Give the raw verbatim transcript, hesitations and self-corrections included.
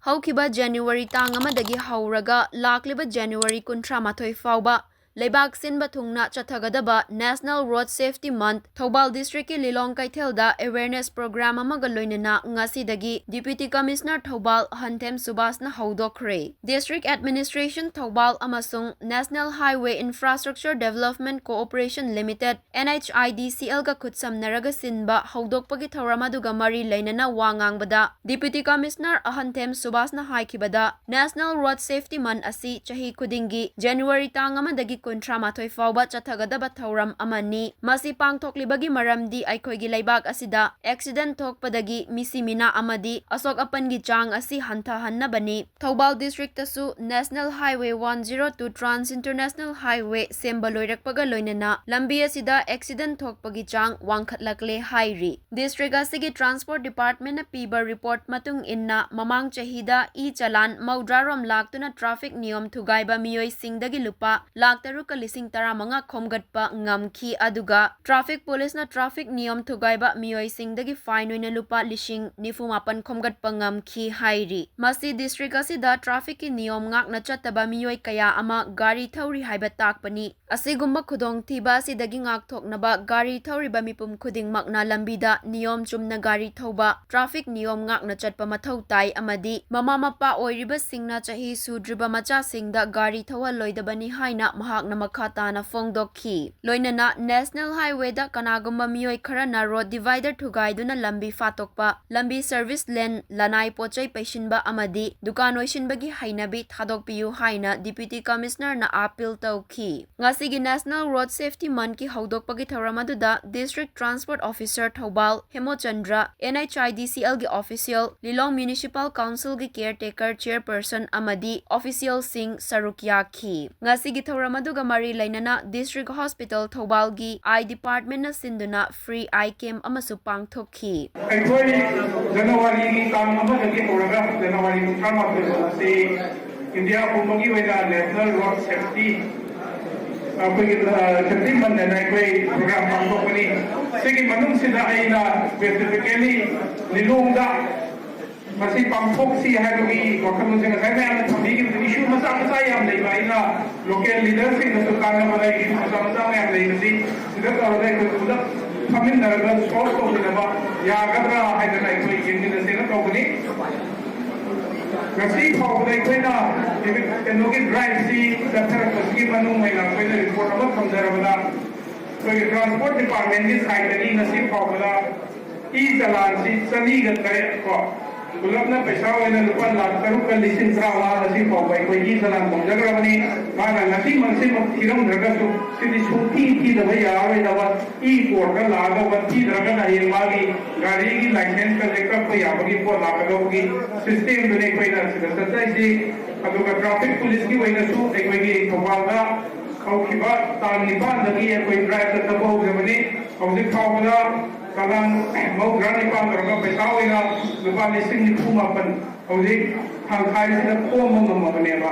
ꯍꯧꯈꯤꯕ January ꯇꯥꯡ ꯑꯃꯗꯒꯤ ꯍꯧꯔꯒ ꯂꯥꯛꯂꯤꯕ January ꯀꯨꯟꯊ꯭ꯔꯥ ꯃꯥꯊꯣꯏ ꯐꯥꯎꯕ ꯂꯩꯕꯥꯛ ꯁꯤꯟꯕ ꯊꯨꯡꯅ ꯆꯠꯊꯒꯗꯕ National Road Safety Month Thoubal districtꯀꯤ ꯂꯤꯂꯣꯡ ꯀꯩꯊꯦꯜꯗ awareness program ꯑꯃꯒ ꯂꯣꯏꯅꯅ ꯉꯁꯤꯗꯒꯤ Deputy Commissioner Thoubal ꯑꯍꯟꯊꯦꯝ ꯁꯨꯕꯥꯁꯅ ꯍꯧꯗꯣꯛꯈ꯭ꯔꯦ꯫ District Administration Thoubal ꯑꯃꯁꯨꯡ National Highway Infrastructure Development Corporation Limited, NHIDCLꯒ ꯈꯨꯠꯁꯝꯅꯔꯒ ꯁꯤꯟꯕ ꯍꯧꯗꯣꯛꯄꯒꯤ ꯊꯧꯔꯝ ꯑꯗꯨꯒ ꯃꯔꯤ ꯂꯩꯅꯅ ꯋꯥ ꯉꯥꯡꯕꯗ Deputy Commissioner ꯑꯍꯟꯊꯦꯝ ꯁꯨꯕꯥꯁꯅ ꯍꯥꯏꯈꯤꯕꯗ, National Road Safety Month ꯑꯁꯤ ꯆꯍꯤ ꯈꯨꯗꯤꯡꯒꯤ January ꯇꯥꯡ ꯑꯃꯗꯒꯤ ꯀꯨꯟꯊ꯭ꯔꯥ ꯃꯥꯊꯣꯏ ꯐꯥꯎꯕ ꯆꯠꯊꯒꯗꯕ ꯊꯧꯔꯝ ꯑꯃꯅꯤ꯫ ꯃꯁꯤ ꯄꯥꯡꯊꯣꯛꯂꯤꯕꯒꯤ ꯃꯔꯝꯗꯤ ꯑꯩꯈꯣꯏꯒꯤ ꯂꯩꯕꯥꯛ ꯑꯁꯤꯗ accident ꯊꯣꯛꯄꯗꯒꯤ ꯃꯤꯁꯤ ꯃꯤꯅꯥ ꯑꯃꯗꯤ ꯑꯁꯣꯛ ꯑꯄꯟꯒꯤ ꯆꯥꯡ ꯑꯁꯤ ꯍꯟꯊꯍꯟꯅꯕꯅꯤ꯫ Thoubal districtꯇꯁꯨ National Highway one zero two Trans International Highway ꯁꯦꯝꯕ ꯂꯣꯏꯔꯛꯄꯒ ꯂꯣꯏꯅꯅ ꯂꯝꯕꯤ ꯑꯁꯤꯗ accident ꯊꯣꯛꯄꯒꯤ ꯆꯥꯡ ꯋꯥꯡꯈꯠꯂꯛꯂꯦ ꯍꯥꯏꯔꯤ꯫ District ꯑꯁꯤꯒꯤ Transport Departmentꯅ ꯄꯤꯕ report ꯃꯇꯨꯡ ꯏꯟꯅ, ꯃꯃꯥꯡ ꯆꯍꯤꯗ e-challan ꯃꯧꯗ꯭ꯔꯥ ꯔꯣꯝ ꯂꯥꯛꯇꯨꯅ traffic ꯅꯤꯌꯣꯝ ꯊꯨꯒꯥꯏꯕ ꯃꯤꯑꯣꯏꯁꯤꯡꯗꯒꯤ ꯂꯨꯄꯥ ꯂꯥꯈ ꯇꯔꯨꯛꯀ ꯂꯤꯁꯤꯡ ꯇꯔꯥꯃꯉꯥ ꯈꯣꯝꯒꯠꯄ ꯉꯝꯈꯤ꯫ ꯑꯗꯨꯒ traffic policeꯅ traffic ꯅꯤꯌꯣꯝ ꯊꯨꯒꯥꯏꯕ ꯃꯤꯑꯣꯏꯁꯤꯡꯗꯒꯤ fine ꯑꯣꯏꯅ ꯂꯨꯄꯥ ꯂꯤꯁꯤꯡ ꯅꯤꯐꯨ ꯃꯥꯄꯟ ꯈꯣꯝꯒꯠꯄ ꯉꯝꯈꯤ ꯍꯥꯏꯔꯤ꯫ ꯃꯁꯤ district ꯑꯁꯤꯗ trafficꯀꯤ ꯅꯤꯌꯣꯝ ꯉꯥꯛꯅ ꯆꯠꯇꯕ ꯃꯤꯑꯣꯏ ꯀꯌꯥ ꯑꯃ ꯒꯥꯔꯤ ꯊꯧꯔꯤ ꯍꯥꯏꯕ ꯇꯥꯛꯄꯅꯤ꯫ ꯑꯁꯤꯒꯨꯝꯕ ꯈꯨꯗꯣꯡꯊꯤꯕ ꯑꯁꯤꯗꯒꯤ ꯉꯥꯛꯊꯣꯛꯅꯕ ꯒꯥꯔꯤ ꯊꯧꯔꯤꯕ ꯃꯤꯄꯨꯝ ꯈꯨꯗꯤꯡꯃꯛꯅ ꯂꯝꯕꯤꯗ ꯅꯤꯌꯣꯝ ꯆꯨꯝꯅ ꯒꯥꯔꯤ ꯊꯧꯕ, traffic ꯅꯤꯌꯣꯝ ꯉꯥꯛꯅ ꯆꯠꯄ ꯃꯊꯧ ꯇꯥꯏ ꯑꯃꯗꯤ ꯃꯃꯥ ꯃꯄꯥ ꯑꯣꯏꯔꯤꯕꯁꯤꯡꯅ ꯆꯍꯤ ꯁꯨꯗ꯭ꯔꯤꯕ ꯃꯆꯥꯁꯤꯡꯗ ꯒꯥꯔꯤ ꯊꯧꯍꯜꯂꯣꯏꯗꯕꯅꯤ ꯍꯥꯏꯅ ꯃꯍꯥꯛꯅ ꯃꯈꯥ ꯇꯥꯅ ꯐꯣꯡꯗꯣꯛꯈꯤ꯫ ꯂꯣꯏꯅꯅ National Highwayꯗ ꯀꯅꯥꯒꯨꯝꯕ ꯃꯤꯑꯣꯏ ꯈꯔꯅ road divider ꯊꯨꯒꯥꯏꯗꯨꯅ ꯂꯝꯕꯤ ꯐꯥꯠꯇꯣꯛꯄ, ꯂꯝꯕꯤ service lane, ꯂꯅꯥꯏ ꯄꯣꯠꯆꯩ ꯄꯩꯁꯤꯟꯕ ꯑꯃꯗꯤ ꯗꯨꯀꯥꯟ ꯑꯣꯏꯁꯤꯟꯕꯒꯤ ꯍꯩꯅꯕꯤ ꯊꯥꯗꯣꯛꯄꯤꯌꯨ ꯍꯥꯏꯅ Deputy Commissionerꯅ appeal ꯇꯧꯈꯤ꯫ ꯉꯁꯤꯒꯤ National Road Safety Monthꯀꯤ ꯍꯧꯗꯣꯛꯄꯒꯤ ꯊꯧꯔꯝ ꯑꯗꯨꯗ District Transport Officer Thoubal ꯍꯦꯃꯣꯆꯟꯗ꯭ꯔ, NHIDCLꯒꯤ official, ꯂꯤꯂꯣꯡ Municipal Councilꯒꯤ caretaker chairperson ꯑꯃꯗꯤ officialꯁꯤꯡ ꯁꯔꯨꯛ ꯌꯥꯈꯤ꯫ ꯉꯁꯤꯒꯤ ꯊꯧꯔꯝ ꯑꯗꯨꯒ ꯃꯔꯤ ꯂꯩꯅꯅ District Hospital ꯊꯧꯕꯥꯜꯒꯤ eye departmentꯅ ꯁꯤꯟꯗꯨꯅ free eye camp ꯑꯃꯁꯨ ꯄꯥꯡꯊꯣꯛꯈꯤ꯫ ꯑꯩꯈꯣꯏ Januaryꯒꯤ ꯇꯥꯡ ꯑꯃꯗꯒꯤ ꯍꯧꯔꯒ January ꯀꯨꯟꯊ꯭ꯔꯥ ꯃꯥꯊꯣꯏ ꯐꯥꯎ ꯑꯁꯤ India ꯄꯨꯝꯕꯒꯤ ꯑꯣꯏꯅ National Road Safety, ꯑꯩꯈꯣꯏꯒꯤ, ꯑ, Safety Month ꯍꯥꯏꯅ ꯑꯩꯈꯣꯏ program ꯄꯥꯡꯊꯣꯛꯄꯅꯤ꯫ ꯁꯤꯒꯤ ꯃꯅꯨꯡꯁꯤꯗ ꯑꯩꯅ specifically ꯂꯤꯂꯣꯡꯗ ꯃꯁꯤ ꯄꯥꯡꯊꯣꯛꯁꯤ ꯍꯥꯏꯕꯒꯤ ꯋꯥꯈꯜꯂꯣꯟꯁꯦ ꯉꯁꯥꯏ ꯃꯌꯥꯝꯅ ꯊꯝꯕꯤꯈꯤꯕꯗꯨ, ꯏꯁꯨ ꯃꯆꯥ ꯃꯆꯥ ꯌꯥꯝ ꯂꯩꯕ, ꯑꯩꯅ ꯂꯣꯀꯦꯜ ꯂꯤꯗꯔꯁꯤꯡꯗꯁꯨ ꯇꯥꯟꯅꯕꯗ ꯏꯁꯨ ꯃꯆꯥ ꯃꯆꯥ ꯃꯌꯥꯝ ꯂꯩꯕꯁꯤ ꯁꯤꯗ ꯇꯧꯔꯒ ꯑꯩꯈꯣꯏ ꯄꯨꯂꯞ ꯐꯝꯃꯤꯟꯅꯔꯒ ꯁꯣꯜꯕ ꯇꯧꯃꯤꯟꯅꯕ ꯌꯥꯒꯗ꯭ꯔꯥ ꯍꯥꯏꯗꯅ ꯑꯩꯈꯣꯏ ꯌꯦꯡꯃꯤꯟꯅꯁꯦꯅ ꯇꯧꯕꯅꯤ꯫ ꯉꯁꯤ ꯐꯥꯎꯕꯗ ꯑꯩꯈꯣꯏꯅ ꯀꯩꯅꯣꯒꯤ ꯗ꯭ꯔꯥꯏꯚꯁꯤ ꯆꯠꯊꯔꯛꯄꯁꯤꯒꯤ ꯃꯅꯨꯡ ꯑꯣꯏꯅ ꯑꯩꯈꯣꯏꯅ ꯔꯤꯄꯣꯔꯠ ꯑꯃ ꯊꯝꯖꯔꯕꯗ, ꯑꯩꯈꯣꯏꯒꯤ ꯇ꯭ꯔꯥꯟꯁꯄꯣꯔꯠ ꯗꯤꯄꯥꯔꯠꯃꯦꯟꯒꯤ ꯁꯥꯏꯠꯇꯒꯤ ꯉꯁꯤ ꯐꯥꯎꯕꯗ ꯏ ꯆꯂꯥꯟꯁꯤ ꯆꯅꯤꯒ ꯇꯔꯦꯠ ꯀꯣ, ꯄꯨꯂꯞꯅ ꯄꯩꯁꯥ ꯑꯣꯏꯅ ꯂꯨꯄꯥ ꯂꯥꯈ ꯇꯔꯨꯛꯀ ꯂꯤꯁꯤꯡ ꯇꯔꯥꯃꯉꯥ ꯉꯁꯤ ꯐꯥꯎꯕ ꯑꯩꯈꯣꯏ ꯏ ꯆꯂꯥꯟ ꯇꯧꯖꯈ꯭ꯔꯕꯅꯤ꯫ ꯃꯥꯅ ꯉꯁꯤꯃꯛꯁꯤꯃꯛ ꯊꯤꯔꯝꯗ꯭ꯔꯒꯁꯨ ꯁꯤꯗꯤ ꯁꯨꯡꯊꯤ ꯊꯤꯗꯕ ꯌꯥꯔꯔꯣꯏꯗꯕ ꯏ ꯀꯣꯔꯠꯇ ꯂꯥꯛꯑꯒ ꯊꯤꯗ꯭ꯔꯒꯅ ꯍꯌꯦꯡ ꯃꯥꯒꯤ ꯒꯥꯔꯤꯒꯤ ꯂꯥꯏꯁꯦꯟꯁꯀꯁꯦ ꯀꯛꯄ ꯌꯥꯕꯒꯤ ꯄꯣꯠ ꯂꯥꯛꯀꯗꯧꯕꯒꯤ ꯁꯤꯁꯇꯦꯝꯗꯨꯅꯤ ꯑꯩꯈꯣꯏꯅ ꯁꯤꯗ ꯆꯠꯆꯔꯤꯁꯤ꯫ ꯑꯗꯨꯒ ꯇ꯭ꯔꯥꯐꯤꯛ ꯄꯨꯂꯤꯁꯀꯤ ꯑꯣꯏꯅꯁꯨ ꯑꯩꯈꯣꯏꯒꯤ ꯊꯧꯕꯥꯜꯗ ꯍꯧꯈꯤꯕ ꯇꯥꯡ ꯅꯤꯄꯥꯟꯗꯒꯤ ꯑꯩꯈꯣꯏ ꯗ꯭ꯔꯥꯏꯚ ꯆꯠꯊꯕ ꯍꯧꯖꯕꯅꯤ꯫ ꯍꯧꯖꯤꯛ ꯐꯥꯎꯕꯗ ꯆꯂꯥꯟ ꯃꯧꯗ꯭ꯔꯥ ꯅꯤꯄꯥꯟ ꯇꯧꯔꯒ ꯄꯩꯁꯥ ꯑꯣꯏꯅ ꯂꯨꯄꯥ ꯂꯤꯁꯤꯡ ꯅꯤꯐꯨ ꯃꯥꯄꯟ ꯍꯧꯖꯤꯛ ꯊꯥꯡꯈꯥꯏꯁꯤꯗ ꯈꯣꯝꯕ ꯉꯝꯃꯕꯅꯦꯕ꯫